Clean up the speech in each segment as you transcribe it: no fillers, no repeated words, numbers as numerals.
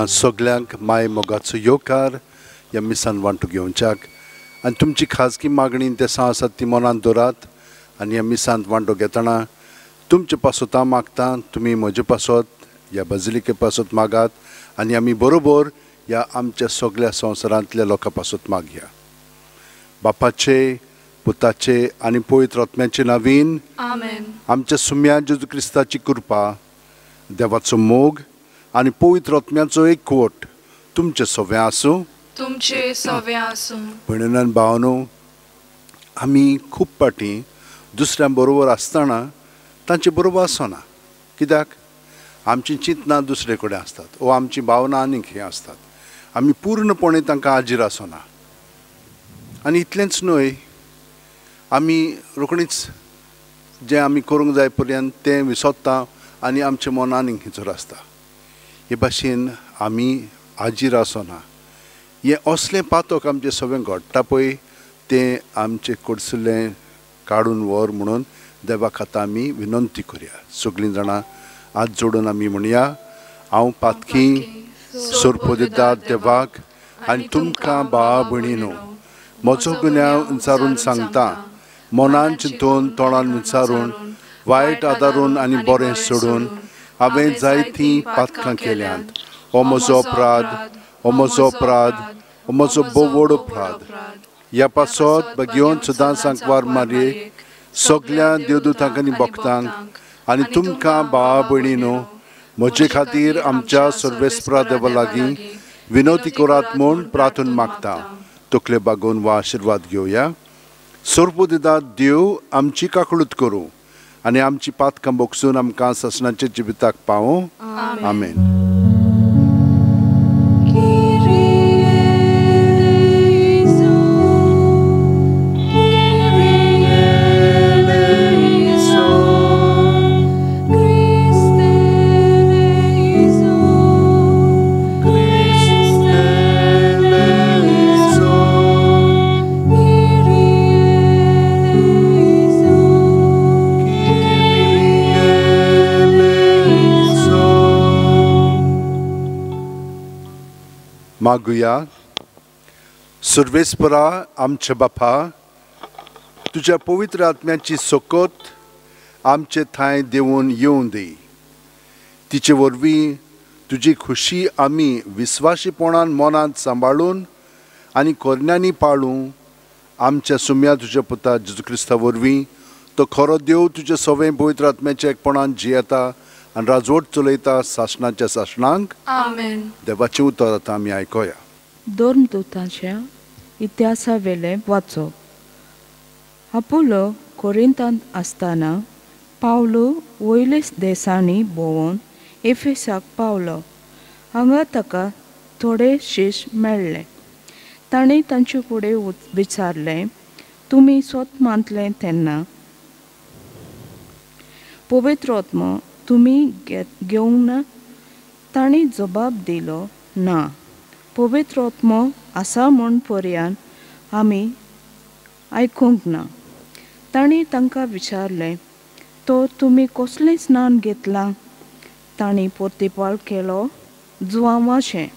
सगल्यांक माय मोगाचो येवकार ह्या मिसान वांटू घेवच्याक आनी तुमची खाजगी मागणी तेसां आसात ती मनांत दवरात आनी ह्या मिसांत वांटो घेतना तुमचे पासत हांव मागता, तुमी म्हजे पासत ह्या बाजिलिके पासत मागात आनी आमी बरोबर ह्या आमच्या सगल्या संवसारांतल्या लोकां पासत मागया. बापाचे, पुताचे आनी पवित्र आत्म्याचे नांवान आमेन. आमच्या सुम्या जेजू क्रिस्ताची कृपा, देवाचो मोग आनी पवित्र आत्म्याचो एकवट तुमचे सव्या आसूं, तुमचे सव्या आसूं. भयणीन भावानो, आमी खूब फावटी दुसऱ्यां बरोबर आसतना तांचे बरोबर आसना. कित्याक? आमची चिंतनां दुसरे कडेन आसतात वो आमची भावना आनीक हें आसतात. आमी पूर्णपणे तांकां हाजीर आसना. आनी इतलेंच न्हय, आमी रोखडीच जें आमी करूंक जाय पर्यंत तें विसरता आनी आमचें मन आनीक खंयसर आसता. हे भाशेन आमी हाजीर आसना. हें असलें पातक आमचें सगळें घडटा पळय तें आमचें कडसुलें काडून व्हर म्हणून देवा खातीर आमी विनंती करया. सगळीं जाणां हात जोडून आमी म्हणया, हांव पातकी सोरपोदिता देवाक आनी तुमकां भावा भयणीनो म्हजो गुन्यांव विचारून सांगता. मनान चिंतून, तोंडान विचारून, वायट आदारून आनी बरें सोडून हांवें जायतीं पातकां केल्यांत. हो म्हजो अपराध, हो म्हजो अपराध, हो म्हजो भोव व्हड अपराध. ह्या पासत बेगीन सदां सांकवार मारये सगल्या देवदूतांक आनी भक्तांक आनी तुमकां भावा भयणीनो म्हजे खातीर आमच्या सर्वेस्परा देवा लागीं विनवती करात म्हूण प्रार्थना मागता. तकले बागोवन वा आशिर्वाद घेवया. सोरपोदिदा देव आमची काकळूत करूं आनी आमची पातकां बोगसून आमकां सासणाच्या जिविताक पावूं. आमेन. मागुया. सर्वेस्परा आमच्या बापा, तुज्या पवित्र आत्म्याची सकत आमचे थांय देवून येवून दी. तिचे वरवीं तुजी खुशी आमी विस्वाशीपणान मनांत सांबाळून आनी कोरण्यांनी पाळूं. आमच्या सुम्या तुज्या पुता जेजू क्रिस्ता वरवीं तो खरो देव तुज्या सवें पवित्र आत्म्याच्या एकपणान जियेता आनी राजवट चलयता सासणाच्या सासणांक. आमेन. देवाचें उतर आतां आमी आयकोया. धर्मदूतांच्या इतिहासावेलें वाचप. आपोलो कोरिंतांत आसतना पावलो वयले देसांनी भोंवून एफेसाक पावलो. हांगा ताका थोडे शीश मेळ्ळे. ताणें तांचे फुडें विचारलें, तुमी स्वत मानतले तेन्ना पवित्र आत्मो तुमी घेवंक ना? तांणी जबाब दिलो, ना, पवित्र आत्मो आसा म्हूण पर्यान आमी आयकूंक ना. तांणी तांकां विचारलें, तो तुमी कसलें स्नान घेतलां? तांणी प्रतिपाल केलो, जुवांवाचें.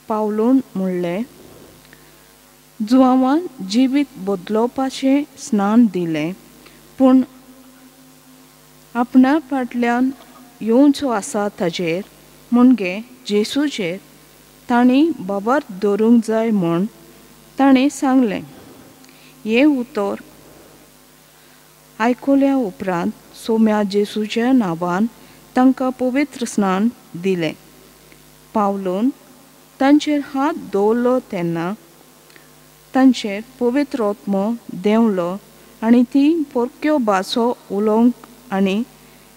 पावलून म्हणलें, जुवांवान जिवीत बदलोवपाचें स्नान दिलें, पूण आपणा फाटल्यान येवचो आसा ताजेर म्हणजे जेसूचेर तांणी बाबार दवरूंक जाय म्हूण ताणें सांगलें. हें उतर आयकल्या उपरांत सोम्या जेसूच्या नांवान तांकां पवित्र स्नान दिलें. पावलून तांचेर हात दवरलो तेन्ना तांचेर पवित्र आत्मो देंवलो आनी ती परक्यो भासो उलोवंक आनी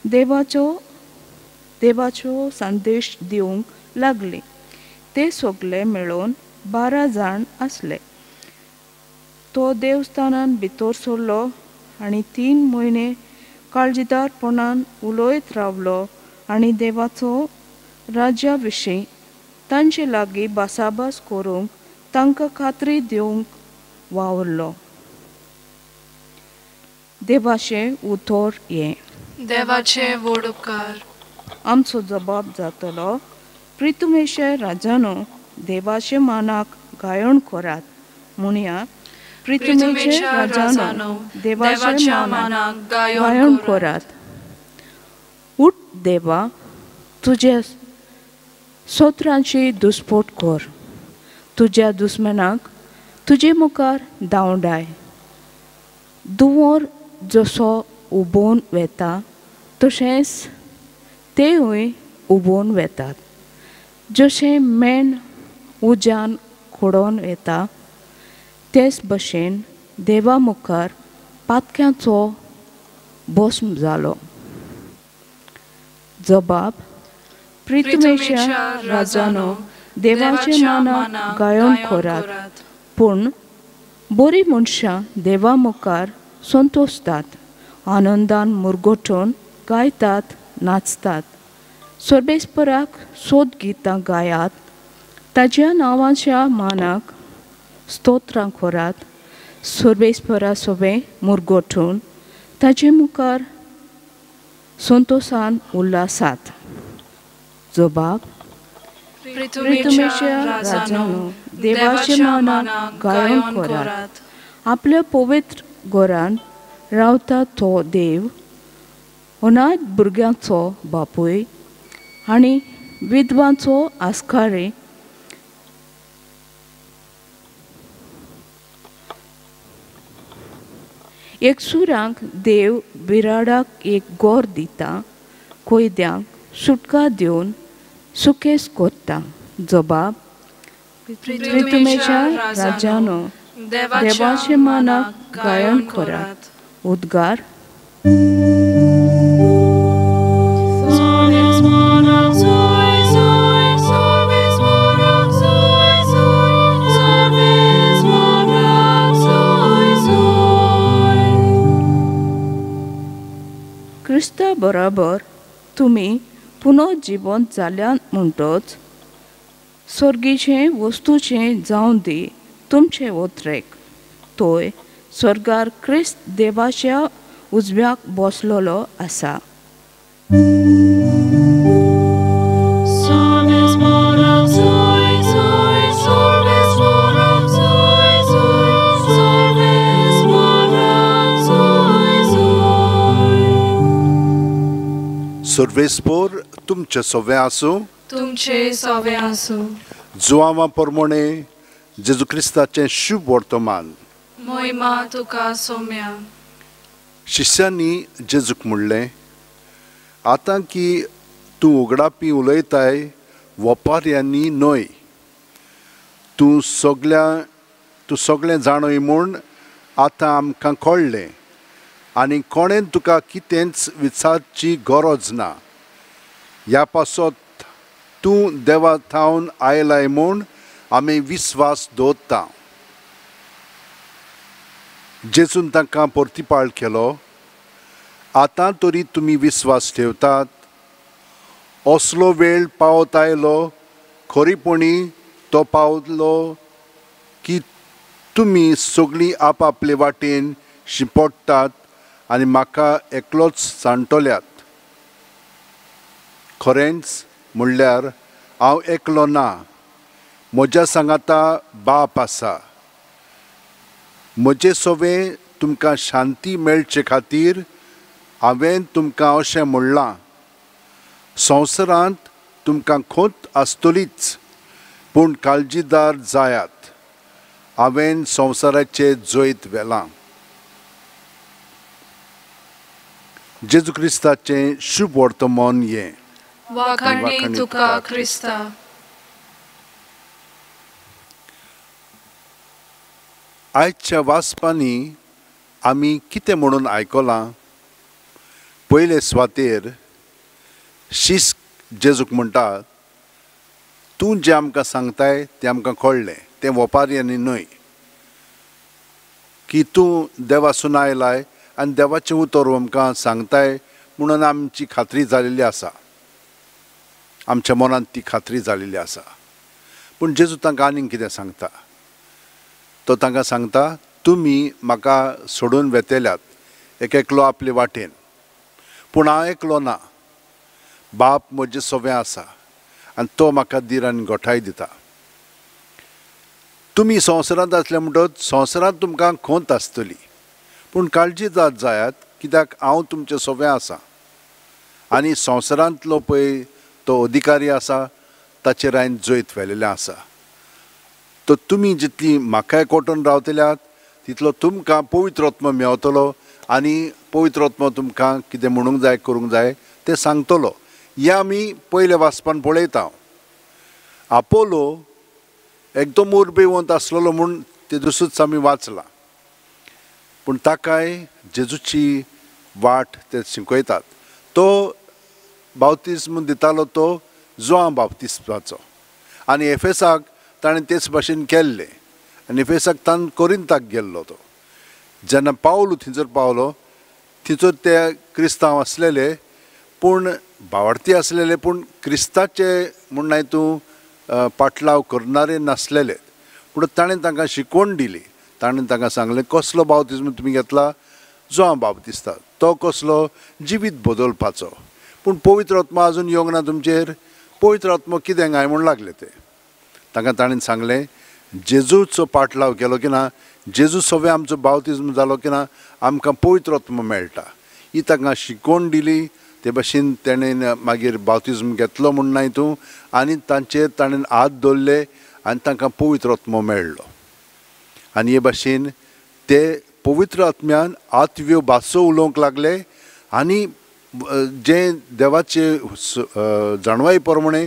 देवाचो संदेश दिवंक लागली. ते सगळे मेळून 12 जाण आसले. तो देवस्थानान भितर सरलो आनी 3 म्हयने काळजीदारपणान उलयत रावलो आनी देवाचो राज्या विशीं तांचे लागीं भासाभास करूंक तांकां खात्री दिवंक वावरलो. देवाचें उतर हें. देवाचे व्हड उपकार. आमचो जबाब जातलो. प्रितुमेशे राजानो, देवाचे मानाक गायन करात. म्हणया, प्रितुमेचे राजानो, देवाच्या मानाक गायन करात. उठ देवा, तुज्या सोत्रांची दुस्पोट कर, तुज्या दुस्मनाक तुजे मुखार धांवडाय. दुवोर जसो उबोवन वेता तशेंच तेवूय उबोवन वेतात. जशें मेण उज्यान खोडोवन येता तेच भशेन देवा मुखार पातक्यांचो भस्म जालो. जबाब, प्रितुमेच्या राजानो, देवाचे मानाक गायन करात. पूण बरी मनशां देवा मुखार संतोषतात, आनंदान मुरगोटून गायतात, नाचतात. सर्वेस्पराक सोद गितां गायात, ताज्या नांवाच्या मानाक स्तोत्रां करात. सर्वेस्परा सोबें मुरगोटून ताजे मुखार संतोषान उल्हासात. जबाब, प्रितुमेच्या राजानो, देवाच्या मानाक गायन करात. आपल्या पवित्र घरान रावता तो देव, अनाथ भुरग्यांचो बापूय आनी विधवांचो आस्कारी, एकसुरांक देव बिराडाक एक गोर दिता, कोयद्यांक सुटका दिवन सुकेस करता. जबाब, प्रितुमेच्या राजानो, देवाच्या मानाक गायन करात. उद्गार. क्रिस्ता बराबर तुमी पुनर्जिवंत जाल्यात म्हणटच स्वर्गीचें वस्तूचें जावं दी तुमचें उतरेक. तोय स्वर्गार क्रिस्त देवाच्या उजव्याक बसलेलो आसा. सर्वेस्पोर तुमचे सोवे आसूं, तुमचे सोवे आसूं. जुआंवा प्रमाणे जेजू क्रिस्ताचें शुभ वर्तमान. मोहिमा तुका सोम्या. शिष्यांनी जेजूक म्हणलें, आतां की तूं उगडापी उलयताय वपाऱ्यांनी न्हय, तूं सगळें जाणय म्हूण आतां आमकां कळ्ळें आनी कोणें तुका कितेंच विचारची गरज ना. ह्या पासत तूं देवा थावन आयलाय म्हूण आमी विस्वास दवरता. जेजून तांकां परतिपाळ केलो, आतां तरी तुमी विस्वास ठेवतात. असलो वेळ पावत आयलो, खरीपणी तो पावलो की तुमी सगळीं आपआपले वाटेन शिंपडटात आनी म्हाका एकलोच सांडटल्यात. खरेंच म्हणल्यार हांव एकलो ना, म्हज्या सांगाता बाप आसा. म्हजे सोवे तुमकां शांती मेळचे खातीर हांवें तुमकां अशें म्हणलां. संवसारांत तुमकां खोंत आसतलीच, पूण काळजीदार जायात, हांवें संवसाराचें जैत व्हेलां. जेजू क्रिस्ताचें शुभ वर्तमान हें. वाखाणणी तुका क्रिस्ता. आयच्या वाचपांनी आमी कितें म्हणून आयकलां? पयले सुवातेर शीस जेजूक म्हणटा, तूं जें आमकां सांगताय तें आमकां कळ्ळें, तें वोपार्यांनी न्हय, की तूं देवासून आयलाय आनी देवाचें उतर आमकां सांगताय म्हणून आमची खात्री जालेली आसा, आमच्या मनांत ती खात्री जालेली आसा. पूण जेजू तांकां आनीक कितें सांगता? तो तांकां सांगता, तुमी म्हाका सोडून वेतेल्यात एक एकलो आपले वाटेन, पूण हांव एकलो ना, बाप म्हजे सोवें आसा आनी तो म्हाका धीर आनी गोठाय दिता. तुमी संवसारांत आसले म्हणटकच संवसारांत तुमकां खोंत आसतली, पूण काळजी जात जायात, कित्याक हांव तुमचे सोवें आसा आनी संवसारांतलो पळय तो अधिकारी आसा ताचेर हांवें जैत व्हेलेलें आसा. तर तुमी जितली म्हाका एकवटून रावतल्यात तितलो तुमकां पवित्र आत्मो मेवतलो आनी पवित्र आत्मो तुमकां कितें म्हणूंक जाय करूंक जाय तें सांगतलो. हें आमी पयले वाचपान पळयता. आपोलो एकदम उर्बेवंत आसलेलो म्हूण ते दुसरूच आमी वाचलां, पूण ताकाय जेजूची वाट ते शिकयतात. तो बाप्तिस्म दितालो तो जुआंव बाप्तिस्माचो, आनी एफेसाक ताणें तेच भाशेन केल्लें आनी एफेसाक तान कोरिंताक गेल्लो. तो जेन्ना पावलो थंयसर पावलो थंयसर ते क्रिस्तांव आसलेले, पूण भावार्थी आसलेले, पूण क्रिस्ताचे म्हूण नाय तूं पाटलाव करणारे नासलेले. पूण ताणें तांकां शिकवण दिली, ताणें तांकां सांगलें कसलो बाप्तिस्म तुमी घेतला, जुआंव बाप्तिस्ता, तो कसलो जिवीत बदलपाचो. पूण पवित्र आत्मा अजून येवंक ना तुमचेर, पवित्र आत्मा कितें काय म्हूण लागले ते. तांकां ताणें सांगलें जेजूचो पाटलाव केलो की ना, जेजू सगळें आमचो बाप्तिस्म जालो की ना, आमकां पवित्र आत्मा मेळटा. ही तांकां शिकवण दिली. ते भाशेन तेणें मागीर बाप्तिस्म घेतलो म्हूण नाय तूं, आनी तांचेर ताणें हात दवरले आनी तांकां पवित्र आत्मो मेळ्ळो. आनी हे भाशेन ते पवित्र आत्म्यान आत्व्यो भासो उलोवंक लागले आनी जें देवाचे जाणवाय प्रमाणे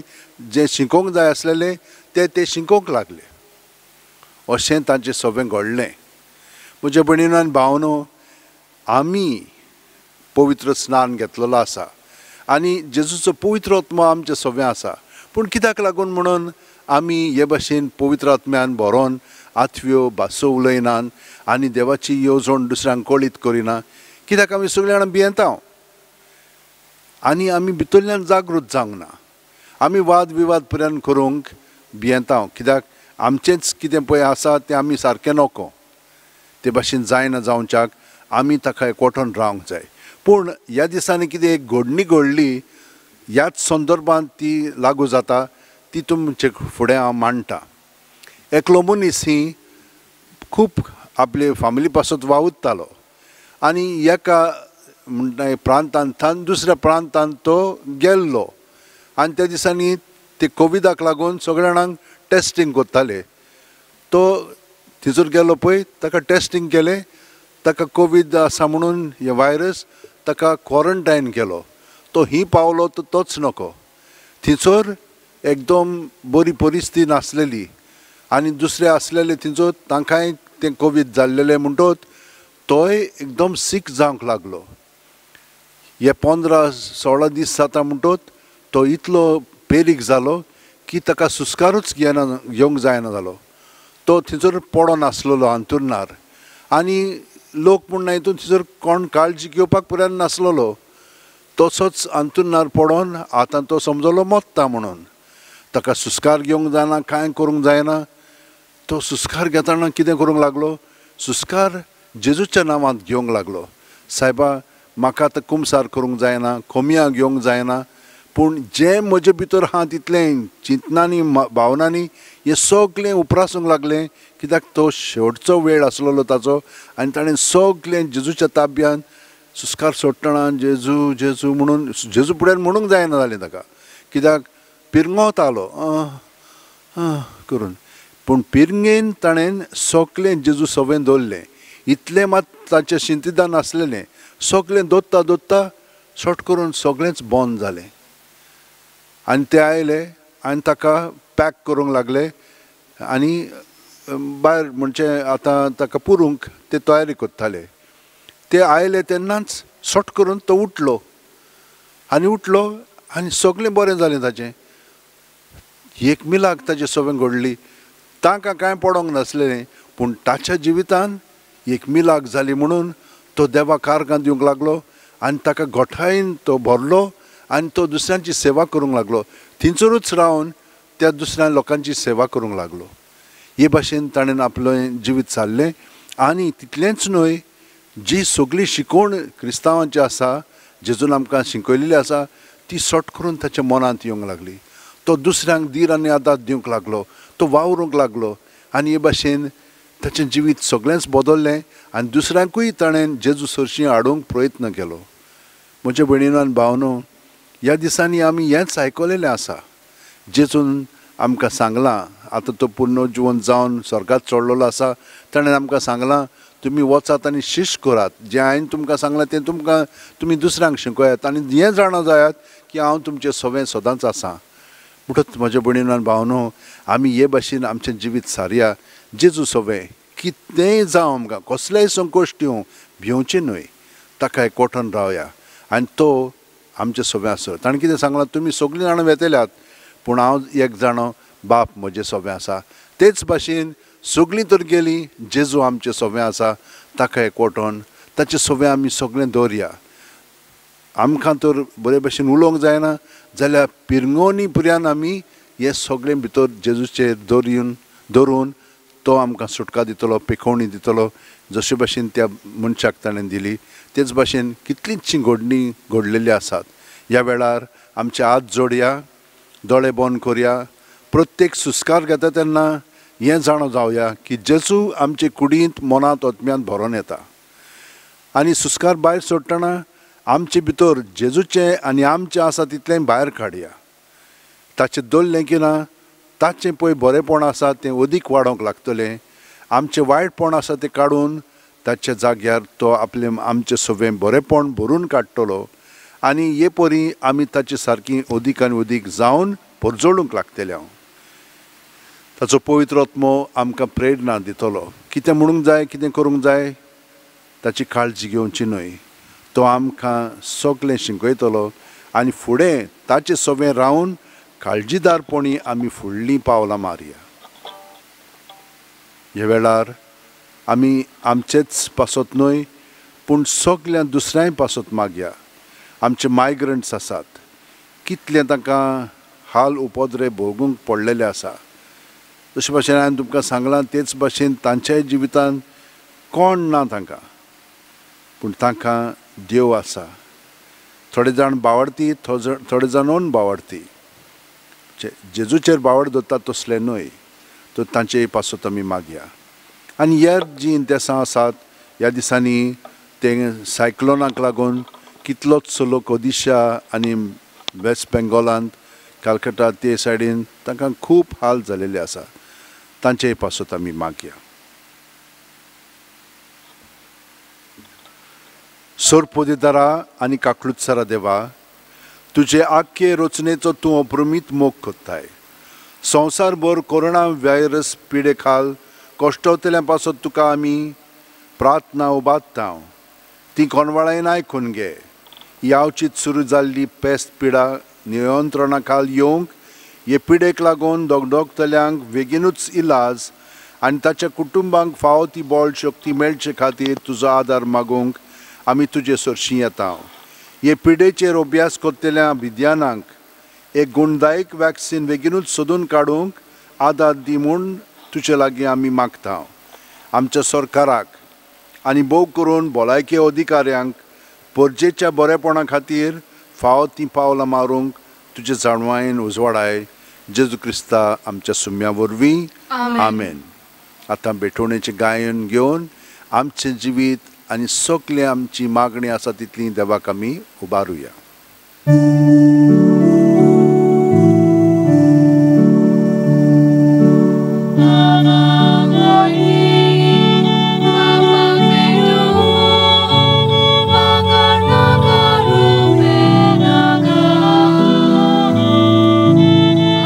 जें शिकोवंक जाय आसलेलें ते ते शिकोवंक लागले. अशें तांचें सगळें घडलें. म्हज्या भयणीनो आनी भावनो, आमी पवित्र स्नान घेतलेलो आसा आनी जेजूचो पवित्र आत्मो आमचें सगळें आसा, पूण कित्याक लागून म्हणून आमी हे भाशेन पवित्र आत्म्यान भरोन आत्व्यो भासो उलयनात आनी देवाची येवजण दुसऱ्यांक कळीत करिना? कित्याक आमी सगळीं जाणां भियेता आनी आमी भितरल्यान जागृत जावंक ना. आमी वाद विवाद पर्यंत करूंक भियेता, कित्याक आमचेंच कितें पळय आसा तें आमी सारकें नको. ते भाशेन जायना जावच्याक आमी ताका एकवटून रावंक जाय. पूण ह्या दिसांनी कितें एक घडणी घडली, ह्याच संदर्भांत ती लागू जाता, ती तुमचे फुडें हांव मांडटा. एकलो मनीस ही खूब आपले फामिली पासत वावुरतालो आनी एका म्हणटा प्रांतांतल्यान दुसऱ्या प्रांतांत तो गेल्लो आनी त्या दिसांनी ते कोविडाक लागून सगळ्या जाणांक टेस्टींग करताले. तो थंयसर गेलो पळय, ताका टेस्टींग केलें, ताका कोवीड आसा म्हणून हे व्हायरस, ताका क्वॉरंटायन केलो. तो ही पावलो तो तोच नको. थंयसर एकदम बरी परिस्थिती नासलेली आनी दुसरे आसलेले थंयसर तांकांय तें कोवीड जाल्लेलें म्हणटोच तोय एकदम सीक जावंक लागलो. हे 15-16 दीस जाता म्हणटोच तो इतलो पेरीक जालो की ताका सुस्कारूच घेना घेवंक जायना जालो. तो थंयसर पडोन आसलेलो अंतुरणार आनी लोक म्हूण ना हितून थंयसर कोण काळजी घेवपाक पर्यंत नासलेलो. तसोच अंतुरणार पडोन आतां तो समजलो मोत्ता म्हणून. ताका सुस्कार घेवंक जायना, कांय करूंक जायना. तो सुस्कार घेतना कितें करूंक लागलो, सुस्कार जेजूच्या नांवांत घेवंक लागलो. सायबा, म्हाका आतां कुमसार करूंक जायना, कोमिया घेवंक जायना, पूण जें म्हजे भितर आहा तितलें चिंतनांनी भावनांनी हें सगळें उप्रासूंक लागलें, कित्याक तो शेवटचो वेळ आसलेलो ताचो. आनी ताणें सगळें जेजूच्या ताब्यान सुस्कार सोडटना जेजू जेजू म्हणून जेजू फुड्यान म्हणूंक जायना जालें ताका, कित्याक पिरंगतालो करून. पूण पिरंगेन ताणें सगळें जेजू सवें दवरलें. इतलें मात ताचें शिंतिदान आसलेलें. सगळें दोत्ता दोत्ता शॉर्ट करून सगळेंच बंद जालें. आनी ते आयले आनी ताका पॅक करूंक लागले आनी भायर म्हणजे आतां ताका पुरूंक ते तयारी करताले. ते आयले तेन्नाच सट करून तो उठलो आनी उठलो आनी सगळें बरें जालें ताचें. एक मिलाक ताजे सगळें घडली. तांकां कांय पडोंक नासलें, पूण ताच्या जिवितान एक मिलाक जाली म्हणून तो देवा कारकां दिवंक लागलो आनी ताका गोठायेन तो भरलो आनी तो दुसऱ्यांची सेवा करूंक लागलो. थंयसरूच रावन त्या दुसऱ्या लोकांची सेवा करूंक लागलो. हे भाशेन ताणें आपलें जिवीत सारलें. आनी तितलेंच न्हय, जी सगळी शिकवण क्रिस्तांवांची आसा, जेजून आमकां शिकयलेली आसा, ती सट करून ताच्या मनांत येवंक लागली. तो दुसऱ्यांक धीर आनी आदार दिवंक लागलो, तो वावरूंक लागलो आनी हे भाशेन ताचें जिवीत सगळेंच बदल्लें आनी दुसऱ्यांकूय ताणें जेजू सरशीं हाडूंक प्रयत्न केलो. म्हज्या भयणीनो आनी भावनो, ह्या दिसांनी आमी हेंच आयकलेलें आसा. जेजून आमकां सांगलां, आतां तो पुर्नजिवन जावन स्वर्गांत चडलेलो आसा, ताणें आमकां सांगलां तुमी वचात आनी शिश करात, जें हांवें तुमकां सांगलां तें तुमकां तुमी दुसऱ्यांक शिकयात आनी हें जाणा जायात की हांव तुमचें सवें सदांच आसा. म्हणटच म्हज्या भयणीनो आनी भावनो, आमी हे भाशेन आमचें जिवीत सारया. जेजू सवें कितेंय जावं, आमकां कसलेय संकश्ट येवं, भिवचें न्हय, ताका एकवटून रावया आनी तो आमचें सवें आसा. ताणें कितें सांगलां, तुमी सगळीं जाणां वेतल्यात, पूण हांव एक जाणो बाप म्हजें सवें आसा. तेच भाशेन सगळीं तर गेलीं, जेजू आमचें सवें आसा, ताका एकवटून ताचें सवें आमी सगळें दवरया. आमकां तर बरे भाशेन उलोवंक जायना जाल्यार पिरंगोनी पुर्यान आमी हें सगळें भितर जेजूचेर दवरून तो आमकां सुटका दितलो, पेखोवणी दितलो. जशे भाशेन त्या मनशाक ताणें दिली, तेच भाशेन कितलींचशीं घडणी घडलेलीं आसात. ह्या वेळार आमचे हात जोडया, दोळे बंद करया, प्रत्येक सुस्कार घेता तेन्ना हें जाणो जावया की जेजू आमचे कुडींत, मनांत, आत्म्यांत भरोन येता आनी सुस्कार भायर सोडटना आमचे भितर जेजूचें आनी आमचें आसा तितलें भायर काडया. ताचें दवरलें की ना, ताचें पळय बरेंपण आसा तें अदीक वाडोवंक लागतलें, आमचें वायटपण आसा तें काडून ताच्या जाग्यार तो आपलें आमचें सगळें बरेंपण भरून काडटलो आनी हे परी आमी ताचे सारकी अदीक आनी अदीक जावन परजळूंक लागतले. हांव ताचो पवित्र आत्मो आमकां प्रेरणा दितलो, कितें म्हणूंक जाय, कितें करूंक जाय ताची काळजी घेवची न्हय. तो आमकां सगळें शिकयतलो आनी फुडें ताचें सगळें रावन काळजीदारपणी आमी फुडलीं पावलां मारया. ह्या वेळार आमी आमचेच पासत न्हय, पूण सगळ्या दुसऱ्यांय पासत मागया. आमचे मायग्रंट्स आसात, कितले तांकां हाल उपद्रे भोगूंक पडलेले आसा. जशे भाशेन हांवें तुमकां सांगलां तेच भाशेन तांच्याय जिवितांत कोण ना तांकां, पूण तांकां देव आसा. थोडे जाण बावडती, थोडे जाण नॉन बावडती, जेजूचेर बावड दवरतात तसले न्हय, तर तांचे पासत आमी मागया. आनी ह्या जीं देसां आसात, ह्या दिसांनी ते सायक्लोनाक लागून कितलोच लोक ओदिशा आनी वेस्ट बेंगॉलांत, कलकत्ता ते सायडीन तांकां खूब हाल जालेले आसा, तांचे पासत आमी मागया. सोरपोदेदारा आनी काकळुतसरा देवा, तुजे आख्खे रचनेचो तूं अप्रमीत मोग करताय. संवसारभर कोरोना व्हायरस पिडे खाल कश्टवतल्या पासत तुका आमी प्रार्थना उबारता, ती कोणवाळायन आयकून घे. यावचीत सुरू जाल्ली पेस्त पिडा नियंत्रणा खाल येवंक, हे पिडेक लागून दगदगतल्यांक बेगीनूच इलाज आनी ताच्या कुटुंबांक फावो ती बळ शक्ती मेळचे खातीर तुजो आदार मागूंक आमी तुजे सरशीं येता. हे पिडेचेर अभ्यास करतल्या विज्ञानांक एक गुणदायक वॅक्सीन बेगीनूच सोदून काडूंक आदार दी म्हूण तुजे लागीं आमी मागता. आमच्या सरकाराक आनी भोव करून भलायकी अधिकाऱ्यांक परजेच्या बरेपणा खातीर फावो तीं पावलां मारूंक तुजे जाणवायेन उजवाडाय. जेजू क्रिस्ता आमच्या सुम्या वरवीं, आमेन. आतां भेटवणेचें गायन घेवन आमचें जिवीत आनी सगळीं आमची मागणी आसा तितली देवाक आमी उबारुया.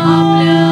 आपल्या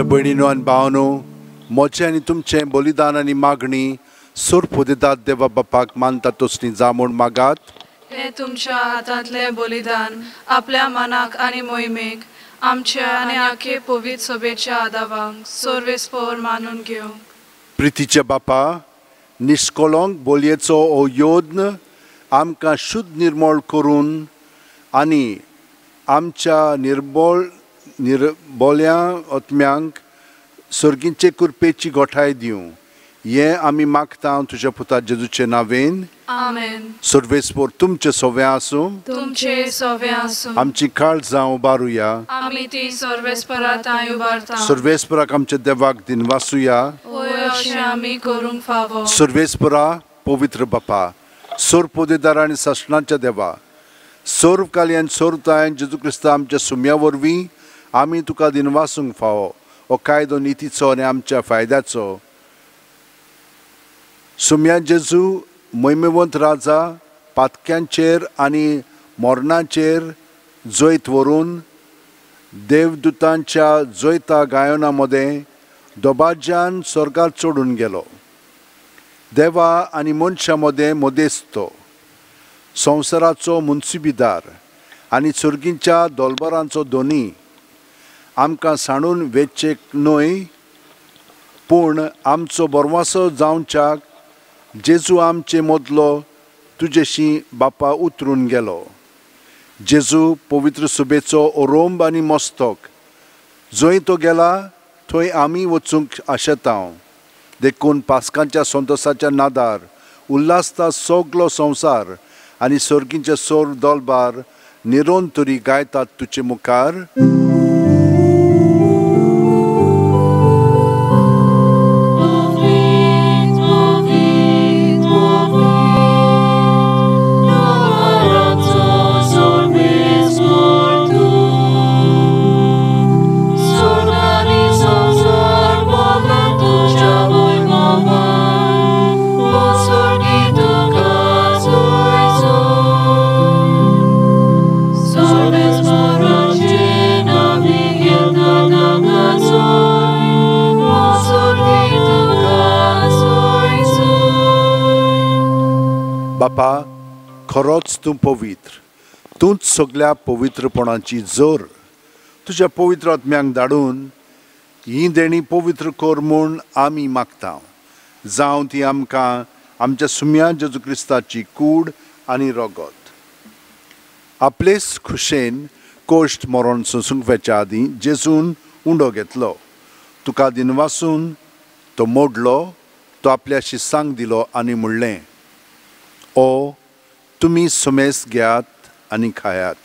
भयणीनो आनी भावांनो, म्हजें आनी तुमचें बलिदान आनी मागणी सोरपोदेदात देवा बापाक मानता तसली जा म्हूण मागात. हे तुमच्या हातांतलें बलिदान आपल्या मनाक आनी मोहिमेक आमच्या आनी आखे पवित्र सभेच्या आदावांक सर्वेस्पोर मानून घेवंक. प्रितीच्या बापा, निश्कलंक बोलयेचो हो यत्न आमकां शुद्ध निर्मळ करून आनी आमच्या निर्बळ निर्बोल्या आत्म्यांक सर्गींचे कृपेची गोठाय दिवं हें आमी मागता तुज्या पुता जेजूचे नांवेन. आमेन. सर्वेस्पोर तुमचे सोवे आसूं. तुमचे सोवे आसूं. आमची काळजां उबारुया. आमी ती सर्वेस्परा तांय उबारता. सर्वेस्पराक आमच्या देवाक दिनवासुया. होय, अशें आमी करूंक फावो. सर्वेस्परा पवित्र बापा, सोरपोदेदार आनी सासणाच्या देवा, सर्वकाली आनी सर्वतायन जेजू क्रिस्ता आमच्या सुम्या वरवीं आमी तुका दिनवासूंक फावो. हो कायदो नितीचो आनी आमच्या फायद्याचो. सुम्या जेजू महिमेवंत राजा पातक्यांचेर आनी मरणाचेर जैत व्हरून देवदूतांच्या जैता गायना मदें दबाज्यान स्वर्गार चडून गेलो. देवा आनी मनशां मदें मदेस्त, संवसाराचो मुन्सिबीदार आनी सर्गींच्या दोलबरांचो धनी, आमकां सांडून वेचेक न्हय पूण आमचो बरवासो जावच्याक जेजू आमचे मदलो तुजेशी बापा उतरून गेलो. जेजू पवित्र सुबेचो ओरोंब आनी मस्तक, जंय तो गेला थंय आमी वचूंक आशेता. देखून पास्कांच्या संतोसाच्या नादार उल्हासता सगलो संवसार आनी सर्गींचे सोर दोलबार निरोन तरी गायतात तुजे मुखार. बापा, खरोच तूं पवित्र, तूंच सगल्या पवित्रपणाची जोर. तुज्या पवित्र आत्म्यांक धाडून ही देणी पवित्र कर म्हूण आमी मागता. जावं ती आमकां आमच्या सुम्या जेजू क्रिस्ताची कूड आनी रगत. आपलेच खुशेन कोश्ट मरण सोंसूंक वेच्या आदीं जेजून उंडो घेतलो, तुका दिनवासून तो मोडलो, तो आपल्या शिसांक दिलो आनी म्हणलें, ओ तुमी सुमेस घेयात आनी खायात,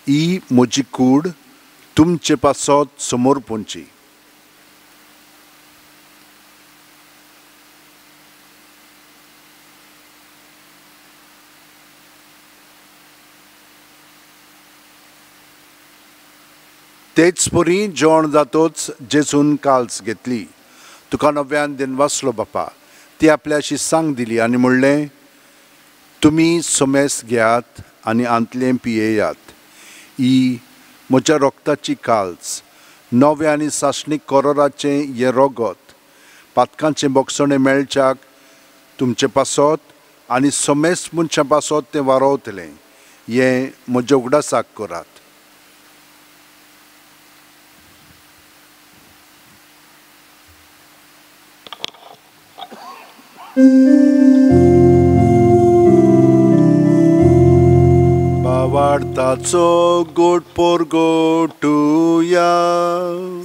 ही म्हजी कूड तुमचे पासत समोर पोंची. तेच परी जेवण जातोच जेजून काल्स घेतली, तुका नव्यान दिनवासलो बापा, ती आपल्या शिसांक दिली आनी म्हणलें, तुमी सुमेस घेयात आनी आंतलें पियेयात, ही म्हज्या रोगताची काल्स, नव्या आनी सासणीक कोरोराचें हें रोगत, पातकांचें बोगसणें मेळच्याक तुमचे पासत आनी समेस्त मनशां पासत तें वारोवतलें, हें म्हज्या उगडासाक करात. बावार्थाचो गोट पोरगोटुया.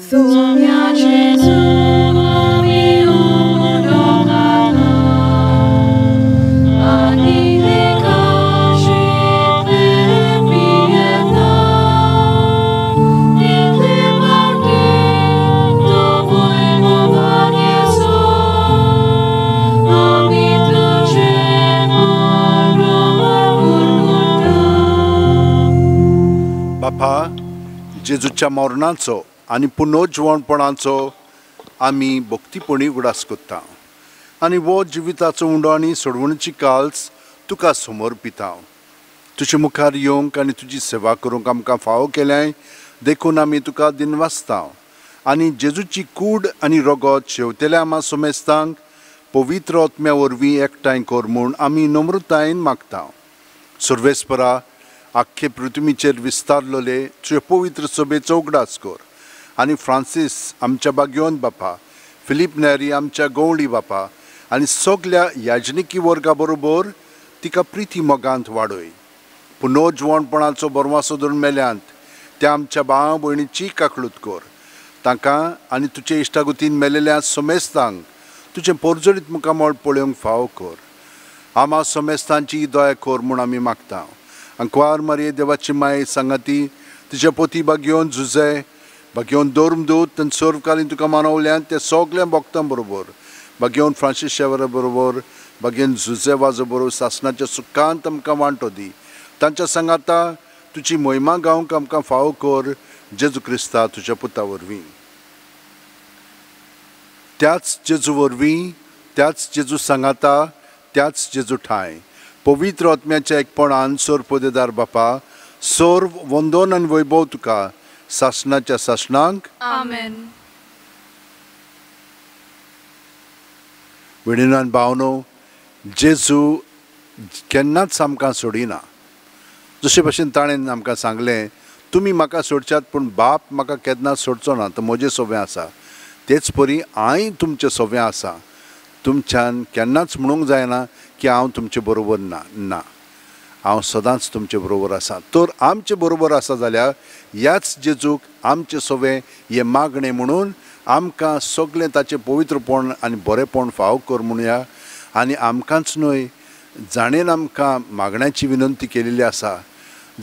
सोम्या जेजू आमी उंडो घाला आनी लेखाशितले पियेता, तितले फावटी तूं मोगान येसो, आमी तुजें बरोबर गुणगुणटा. बापा, जेजूच्या मरणाचो आनी पुनर्जिवणपणाचो आमी भक्तीपणी उगडास करता आनी वो जिविताचो उंडो आनी सोडवणीची काल्स तुका समर्पिता. तुजे मुखार येवंक आनी तुजी सेवा करूंक आमकां फावो केल्याय देखून आमी तुका दिनवासता. आनी जेजूची कूड आनी रगत शेवतेल्या आमा सोमेस्तांक पवित्र आत्म्या वरवीं एकठांय कर म्हूण आमी नम्रतायेन मागता. सर्वेस्परा, आख्खे पृथ्वीचेर विस्तारलेले तुजे पवित्र सभेचो उगडास कर आनी फ्रांसीस आमच्या बाग्योन बापा, फिलीप नेरी आमच्या गवळी बापा आनी सगल्या याजनिकी वर्गा बरोबर तिका प्रिती मोगांत वाडय. पुनर्जिवणपणाचो बरवासो धरून मेल्यांत त्या आमच्या भाव भयणीची काकळूत कर. तांकां आनी तुजे इश्टागुतीन मेलेल्या समेस्तांक तुजें पोरजोरीत मुखामळ पळोवंक फावो कर. आमा समेस्तांची दया कर म्हूण आमी मागता. आंकवार मारये देवाची माये सांगाती तिच्या पोती बागयोन झुजे बागयोन धर्मदूत आनी सर्वकालीन तुका मानवल्यान ते सगल्या भक्तां बरोबर बागयोन फ्रांसीस शेवरा बरोबर बागयोन झुजे वाजो बरोबर सासणाच्या सुखांत आमकां वांटो दी. तांच्या सांगाता तुजी मोहिमा गावंक आमकां फावो कर, जेजू क्रिस्ता तुज्या पुता वरवीं. त्याच जेजू वरवीं, त्याच जेजू सांगाता, त्याच जेजू ठांय पवित्र आत्म्याच्या एकपणान सोर पदेदार बापा, सोर वंदन आनी वैभव तुका सासणाच्या सासणांक. आमेन. भयणीनो भावनो, जेजू केन्नाच आमकां सोडिना. जशे भशेन ताणें आमकां सांगलें, तुमी म्हाका सोडच्यात पूण बाप म्हाका केन्ना सोडचो ना, तो म्हजे सोबें आसा. तेच परी हांय तुमचे सोबें आसा. तुमच्यान केन्नाच म्हणूंक जायना की हांव तुमचे बरोबर ना. ना, हांव सदांच तुमचे बरोबर आसा. तर आमचे बरोबर आसा जाल्यार ह्याच जेजूक आमचे सोबें हें मागणें म्हणून आमकां सगळें ताचें पवित्रपण आनी बरेंपण फावो कर म्हणुया. आनी आमकांच न्हय, जाणेन आमकां मागण्याची विनंती केलेली आसा,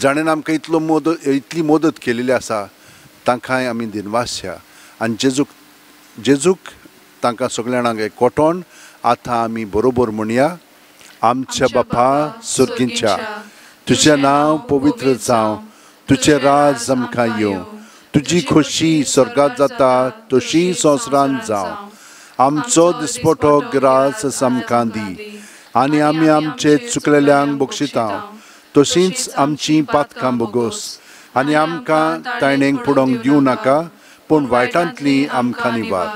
जाणेन आमकां इतली मदत केलेली आसा, तांकांय आमी दिनवासया. आनी जेजूक तांकां सगळ्या जाणांक एकवटोन आतां आमी बरोबर म्हणया. आमच्या बापा सर्गींच्या, तुजें नांव पवित्र जावं, तुजें राज आमकां येवं, तुजी खोशी स्वर्गांत जाता तशी संवसारांत जावं. आमचो दिसपटो ग्रास आमकां दी आनी आमी आमचे चुकलेल्यांक बक्षिता तशींच आमची पातकां बोगोस आनी आमकां ताणेंक पडोवंक दिवं नाका, पूण वायटांतली आमकां निवार.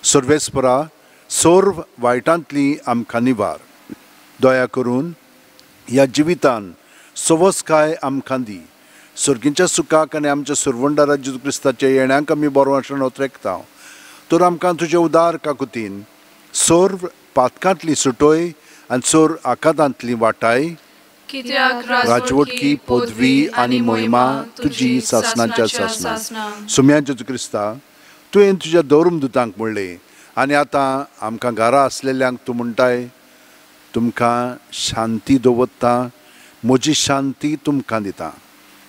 सर्वेस्परा, सर्व वायटांतली आमकां निवार. दया करून ह्या जिवितान सवसकाय आमकां दी. सर्गींच्या सुखाक आनी आमच्या सुरवंडारा जेजू क्रिस्ताच्या येण्याक आमी बरो आसून ओतरेकता. तर आमकां तुजे उदार काकुतीन सर्व पातकांतली सुटोय आनी सर्व आकादांतली वाटाय. राजवटकी, पदवी आनी मोहिमा तुजी सासणाच्या सासणा. सुम्या जेजू क्रिस्ता, तुवें तुज्या धर्मदुतांक म्हणलें आनी आतां आमकां घरा आसलेल्यांक तूं म्हणटाय, तुमकां शांती दवरता, म्हजी शांती तुमकां दिता.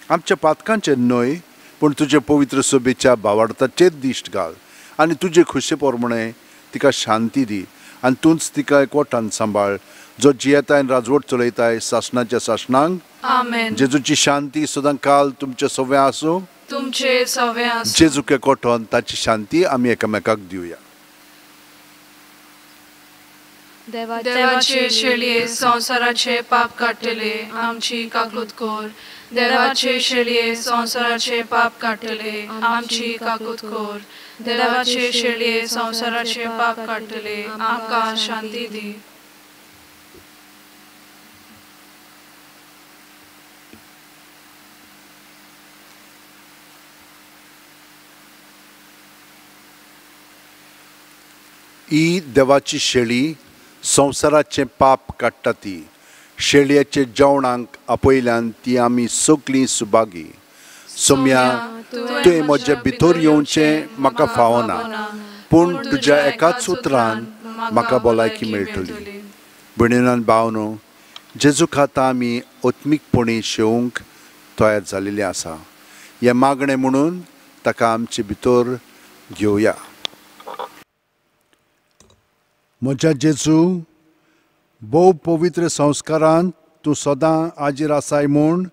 आमच्या पातकांचेर न्हय पूण तुजे पवित्र सभेच्या भावार्थाचेर दिश्ट घाल आनी तुजे खुशे प्रमाणे तिका शांती दी आनी तूंच तिका एकवटान सांबाळ, जो जियेताय राजवट चलयताय सासणाच्या सासणांक. आमेन. जेजूची शांती सदां काल तुमचे सवे आसूं, तुमचे सवे आसूं. जेजूक एकवटोन ताची शांती आमी एकामेकाक दिवया. देवाचे शेळये संवसाराचे पाप काडटले आमची काकूत कर. देवाचे शेळये संवसाराचे पाप काडटले आमची काकूत कर. देवाचे शेळये संवसाराचे पाप काडटले आमकां शांती दी. ही देवाची शेळी संवसाराचें पाप काडटा ती. शेळयेचे जेवणाक आपयल्यान ती आमी सगळीं सुभागी. सोम्या, तुवें म्हजे भितर येवचें म्हाका फावना, पूण तुज्या एकाच उतरान म्हाका भलायकी मेळटली. भयणीन भावनो, जेजू खाता आमी आत्मीकपणी शेवंक तयार जालेली आसा. हें मागणें म्हणून ताका आमचे भितर घेवया. म्हज्या जेजू, भोव पवित्र संस्कारांत तूं सदां हाजीर आसाय म्हूण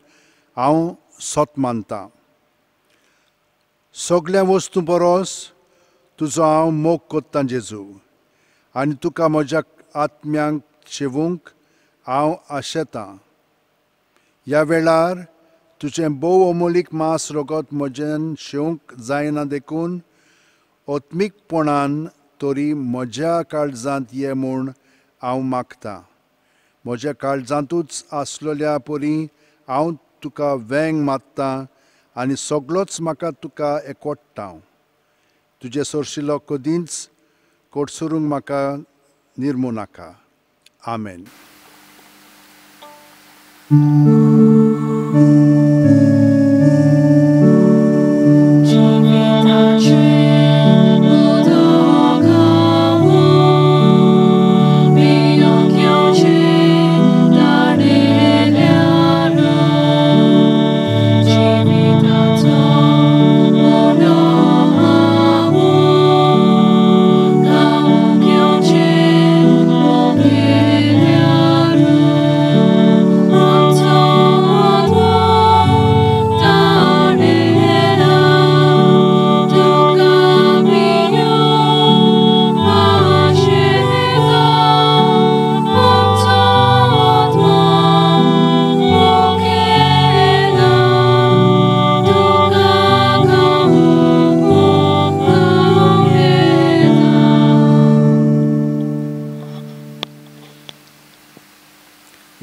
हांव सत मानतां. सगल्या वस्तूं परस तुजो हांव मोग कोत्तां जेजू, आनी तुका म्हज्या आत्म्यांक शेवूंक हांव आशेतां. ह्या वेळार तुजें भोव अमोलीक मांस रगत म्हजेन शेवंक जायना, देखून आत्मीकपणान तरी म्हज्या काळजांत ये म्हूण हांव मागतां. म्हज्या काळजांतूच आसलेल्या परी हांव तुका वेंग मारतां आनी सगळोच म्हाका तुका एकवटता. तुजे सरशिलो कदींच कोटसरूंक म्हाका निर्मू नाका. आमेन.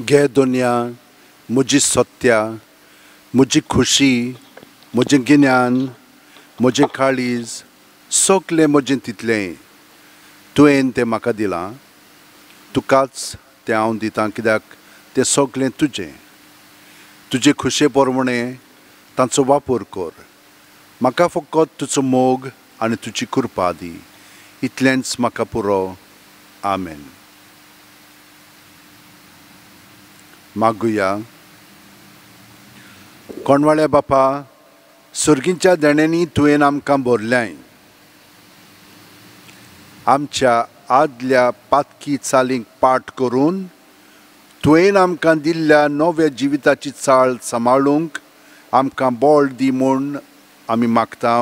घे दुनिया म्हजी सत्या, म्हजी खुशी, म्हजें गिन्यान, म्हजें काळीज, सगलें म्हजें तितलें तुवें तें म्हाका दिलां. तुकाच तें हांव दितां कित्याक तें सगलें तुजें. तुजे खुशे प्रमाणें तांचो वापर कर. म्हाका फकत तुजो मोग आनी तुजी कृपा दी, इतलेंच म्हाका पुरो. आमेन. मागुया. कोणवाळ्या बापा, सर्गींच्या देण्यांनी तुवें आमकां भरल्याय. आमच्या आदल्या पातकी चालींक पाठ करून तुवें आमकां दिल्ल्या नव्या जिविताची चाल सांबाळूंक आमकां बळ दी म्हूण आमी मागता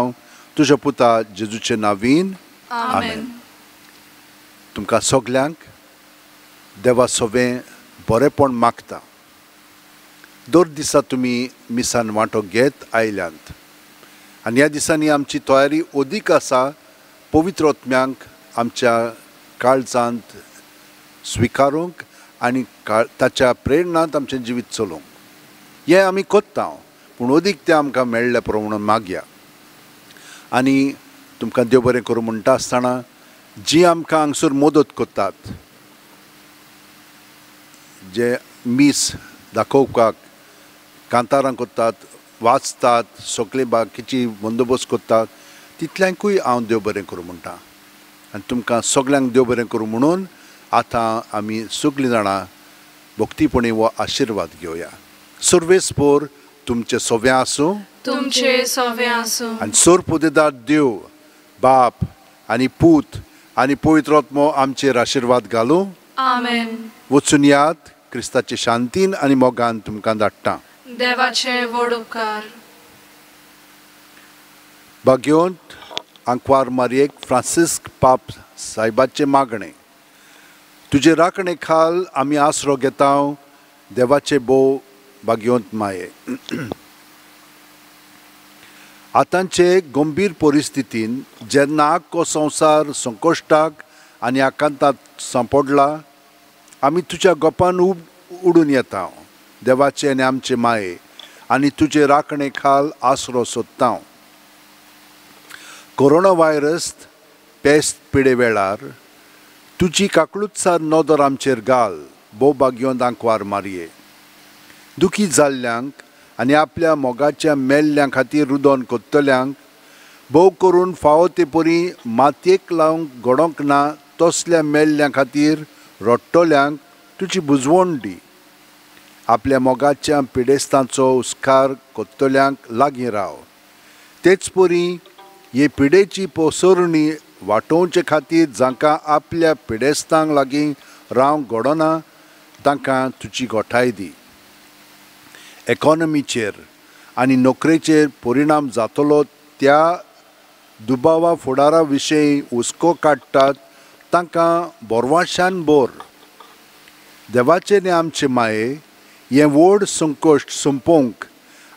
तुज्या पुता जेजूचे नांवान. आमेन. तुमकां सगल्यांक देवा सवें बरेंपण मागता. दर दिसा तुमी मिसान वांटो घेत आयल्यांत आनी ह्या दिसांनी आमची तयारी अदीक आसा पवित्र आत्म्यांक आमच्या काळजांत स्विकारूंक आनी ताच्या प्रेरणांत आमचें जिवीत चलोवंक. हें आमी करता पूण अदीक तें आमकां मेळ्ळें पुरो म्हणून मागया. आनी तुमकां देव बरें करूं म्हणटा आसतना जी आमकां हांगसर मदत करतात, जे मीस दाखोवपाक कांतारां करतात, वाचतात, सगळे बाकीची बंदोबस्त करतात, तितल्यांकूय हांव देव बरें करूं म्हणटा. आनी तुमकां सगल्यांक देव बरें करूं म्हणून आतां आमी सगळीं जाणां भक्तीपणी हो आशिर्वाद घेवया. सर्वेस्पोर तुमचें सवें आसूं, तुमचें सवें आसूं. आनी सोरपोदेदार देव बाप आनी पूत आनी पवित्र आत्मो आमचेर आशिर्वाद घालूं. आमेन. वचून यात क्रिस्ताचे शांतीन आनी मोगान तुमकां धाडटा. देवाचे व्हड उपकार. भाग्योंत आंकवार मारयेक फ्रांसिस्क पाप सायबाचें मागणें. तुजे राखणे खाल आमी आसरो घेता देवाचे भोव भाग्योंत माये. आतांचे गंभीर परिस्थितीन जेन्ना आख्खो संवसार संकश्टाक आनी आकांतांत सांपडला, आमी तुज्या गोपान उडून येता देवाचे आनी आमचे माये आनी तुजे राखणे खाल आसरो सोदता. कोरोना व्हायरस पेस्त पिडे वेळार तुजी काकळूतसार नदर आमचेर घाल भोव भाग्योंत आंकवार मारये. दुखी जाल्ल्यांक आनी आपल्या मोगाच्या मेल्ल्यां खातीर रुदन करतल्यांक, भोव करून फावो ते परी मातयेक लावंक घडोवंक ना तसल्या मेल्ल्यां खातीर रडटल्यांक तुजी बुजवण दी. आपल्या मोगाच्या पिडेस्तांचो हुस्कार करतल्यांक लागीं राव. तेच परी हे पिडेची पसरणी वाटोवचे खातीर जांकां आपल्या पिडेस्तांक लागीं रावंक घडना तांकां तुजी गोठाय दी. एकोनॉमीचेर आनी नोकरेचेर परिणाम जातलो त्या दुबावा फुडारा विशीं हुस्को काडटात तांकां बोरवाशान बोर. देवाचे आनी आमचे माये हें व्हड संकश्ट सोंपोवंक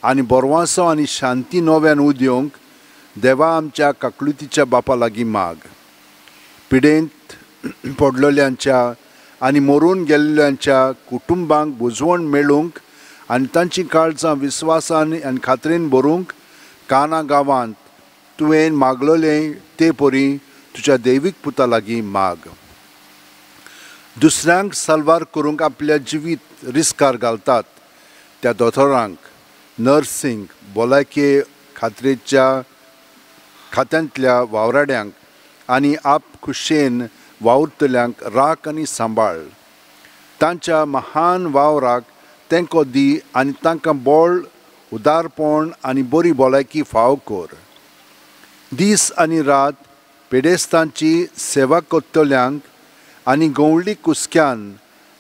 आनी बोरवासो आनी शांती नव्यान उदेवंक देवा आमच्या काकलुतीच्या बापा लागीं माग. पिडेंत पडलेल्यांच्या आनी मरून गेल्ल्यांच्या कुटुंबांक बुजवण मेळूंक आनी तांचीं काळजां विस्वासान आनी खात्रेन भरूंक काना गांवांत तुवें मागलोलें ते परी तुज्या दैवीक पुता लागीं माग. दुसऱ्यांक साल्वार करूंक आपल्या जिवीत रिस्कार घालतात त्या दोतोरांक, नर्सींक, भलायके खात्रेच्या खात्यांतल्या वावराड्यांक आनी आप खुशेन वावुरतल्यांक राख आनी सांबाळ. तांच्या महान वावराक तेंको दी आनी तांकां बळ, उदारपण आनी बरी भलायकी फाव कर. दीस आनी रात पेडेस्तांची सेवा करतल्यांक आनी गवळी कुसक्यान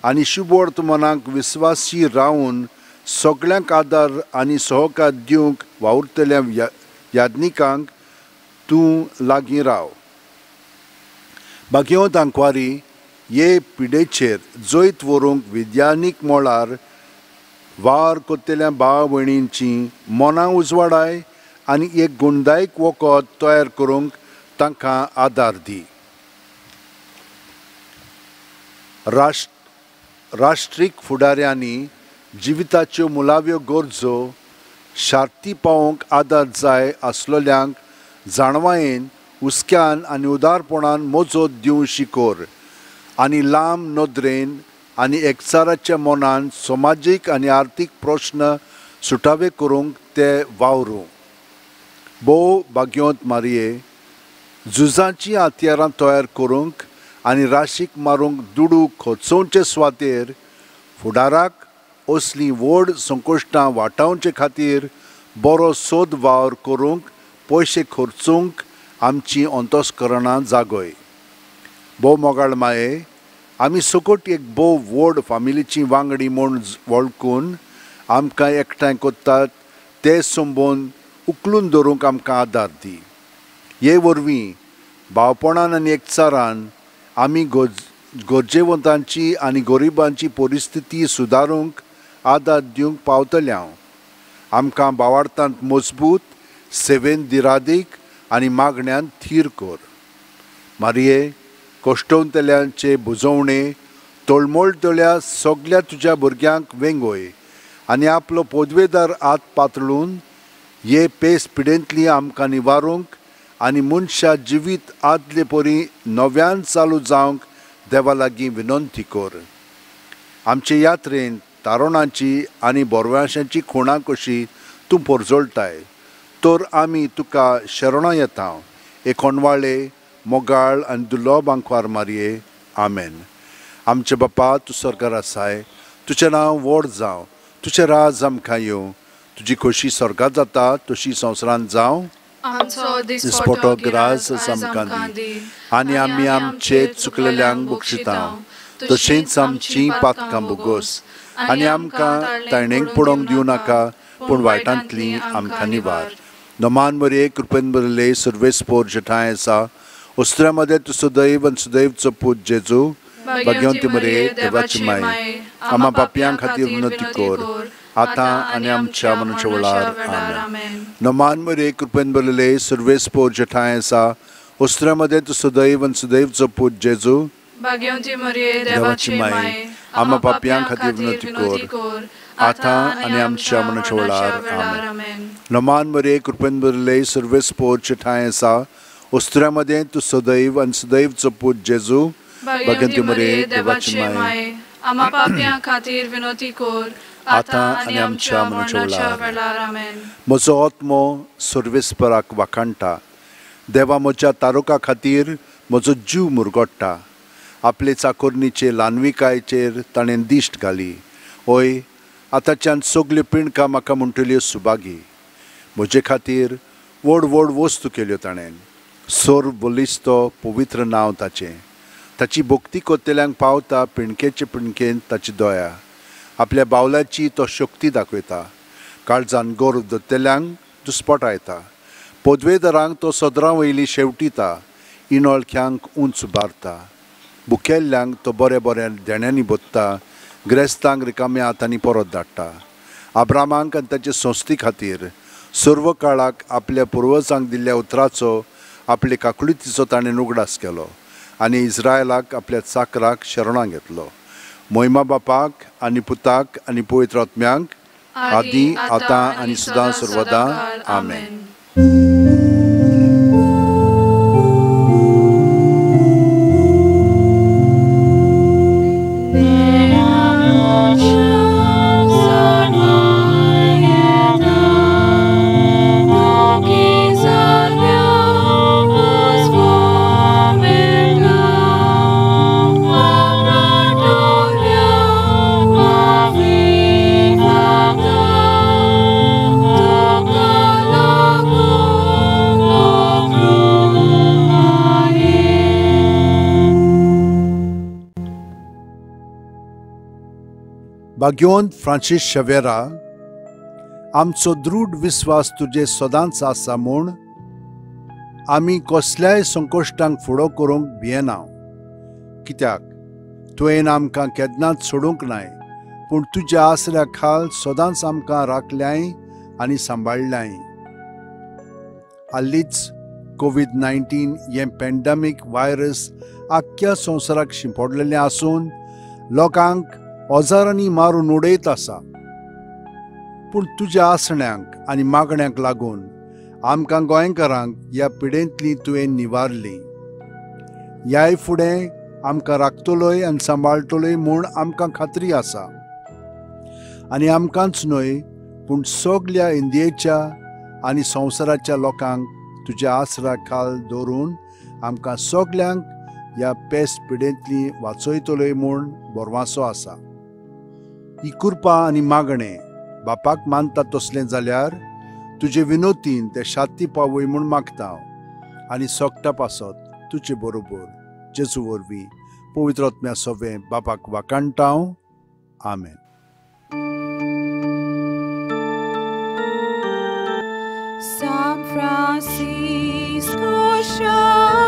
आनी शुभवर्तमानाक विस्वासी रावन सगळ्यांक आदार आनी सहकार दिवंक वावुरतल्या याज्ञिकांक तूं लागीं राव. भाग्यवंत आंकवारी हे पिडेचेर जैत व्हरूंक विज्ञानीक मळार वावर करतल्या भाव भयणींची मनां उजवाडाय आनी एक गुणदायक वखद तयार करूंक तांकां आदार दी. राष्ट्रीक फुडाऱ्यांनी जिविताच्यो मुळाव्यो गरजो शार्ती पावोवंक आदार जाय आसलेल्यांक जाणवायेन, हुस्क्यान आनी उदारपणान मजत दिवंक शिकोर आनी लांब नदरेन आनी एकचाराच्या मनान समाजीक आनी आर्थीक प्रश्न सुटावे करूंक ते वावरूं. भोव भाग्यवंत मारये, झुजाचीं हत्यारां तयार करूंक आनी राशीक मारूंक दुडू खर्चोवचे सुवातेर फुडाराक असलीं व्हड संकश्टां वाटावचे खातीर बरो सोद वावर करूंक पयशे खर्चूंक आमची अंतस्करणां जागय. भोव मोगाळ माये, आमी सकट एक भोव व्हड फामिलीची वांगडी म्हूण वळखून आमकां एकठांय करतात ते संबंद उखलून धरूंक आमकां आदार दी. हे वरवीं भावपणान आनी एकचारान आमी गरजेवंतांची आनी गरिबांची परिस्थिती सुदारूंक आदार दिवंक पावतले. हांव आमकां भावार्थांत मजबूत, सेवेन दिरादीक आनी मागण्यान थीर कर. मारये, कश्टवतल्यांचे बुजवणे तळमळटल्या सगल्या तुज्या भुरग्यांक वेंगय आनी आपलो पदवेदार हात पातळून हे पेस पिडेंतली आमकां निवारूंक आनी मनशा जिवीत आदले परी नव्यान चालू जावंक देवा लागीं विनंती कर. आमचे यात्रेन तारणाची आनी बोरव्यांशाची खुणां कशी तूं पोरजोळटाय तर आमी तुका शरणां येता. एकोणवाळे मोगाळ आनी दुर्लभ आंकवार मारये, आमेन. आमचे बापा, तूं स्वर्गार आसाय, तुजें नांव व्हड जावं, तुजें राज आमकां येवं, तुजी खोशी स्वर्गांत जाता तशी संवसारांत जावं. आमचो दिसपटो ग्रास आमकां दी आनी आमी आमचे चुकलेल्यांक बक्षिता तशेंच आमची पातकां भोगोस आनी आमकां ताणेंक पडोवंक दिवं नाका पूण वायटांतली आमकां निवार. नमान मरये, कृपेन भरिल्ले सर्वेस्पोर जेठांय आसा, वस्त्रा मदें तूं सदैव आनी सदैवचो पूत जेजू, भाग्यवंती मरये, देवाची माय, आमा पापयां खातीर विनंती कर आतां आनी आमच्या मरणाच्या वेळार. आमेन. नमान मरये, कृपेन भरिल्ले सर्वेस्पोर जेठांय आसा, वस्त्रा मदें तूं सदैव आनी सदैवचो पूत जेजू, भाग्यवंती मरये, देवाची माय, आमा पापयां खातीर विनंती कर आतां आनी आमच्या मरणाच्या वेळार. आमेन. नमान मरये, कृपेन भरिल्ले सर्वेस्पोर जेठांय आसा, वस्त्रा मदें तूं सदैव आनी सदैवचो पूत जेजू, भाग्यवंती मरये, देवाची माय, आमा पापयां खातीर विनंती कर आतां आनी आमच्या मरणाच्या वेळार. म्हजो आत्मो सर्वेस्पराक वाखाणटा, देवा म्हज्या तारुका खातीर म्हजो जीव मुरगोडटा. आपले चाकोरणीचे ल्हानविकायचेर ताणें दिश्ट घाली. हय, आतांच्यान सगल्यो पिणकां म्हाका म्हणटल्यो सुभागी. म्हजे खातीर व्हड व्हड वस्तू केल्यो ताणें. सोर बलिस्तो पवित्र नांव ताचें. ताची भक्ती करतल्यांक पावता पिणकेचे पिणकेन ताची दया. आपल्या बावलाची तो शक्ती दाखयता. काळजान गोर दत्तल्यांक दुस्पटायता. पदवेदारांक तो सदरां वयली शेवटिता. इनोळख्यांक उंच उबारता. बुकेल्ल्यांक तो बऱ्या बऱ्या देण्यांनी बोत्ता. ग्रेस्तांक रिकाम्या हातांनी परत धाडटा. आब्रामांक आनी ताचे संस्थे खातीर सर्व काळाक आपल्या पुर्वजांक दिल्ल्या उतराचो आपले काकुळतीचो ताणें उगडास केलो आनी इस्रायलाक आपल्या चाकराक शरणां घेतलो. मोहिमा बापाक आनी पुताक आनी पवित्र आत्म्यांक आदी आतां आनी सदां सर्वदा. आमेन. भाग्यवंत फ्रांसीस शवेरा, आमचो दृढ विस्वास तुजे सदांच आसा म्हूण आमी कसल्याय संकश्टांक फुडो करूंक भियेना. कित्याक तुवें आमकां केन्नाच सोडूंक नाय, पूण तुज्या आसऱ्या खाल सदांच आमकां राखल्याय आनी सांबाळल्याय. हालींच कोवीड-19 हें पॅन्डेमीक व्हायरस आख्ख्या संवसाराक शिंपडलेलें आसून लोकांक हजारांनी मारून उडयत आसा. पूण तुज्या आसण्यांक आनी मागण्यांक लागून आमकां गोंयकारांक ह्या पिडेंतली तुवें निवारली. ह्याय फुडें आमकां राखतलोय आनी सांबाळटलोय म्हूण आमकां खात्री आसा. आनी आमकांच न्हय पूण सगल्या इंडियेच्या आनी संवसाराच्या लोकांक तुज्या आसरा खाल दवरून आमकां सगल्यांक ह्या पेस्ट पिडेंतली वाचयतलोय म्हूण भरवासो आसा. ही कृपा आनी मागणें बापाक मानता तसलें जाल्यार तुजे विनोतीन ते शांती पावय म्हूण मागता आनी सोगटा पासत तुजे बरोबर जेजू वरवीं पवित्र आत्म्या सोवें बापाक वाखाणटा हांव. आमेन. San Francisco Xavier.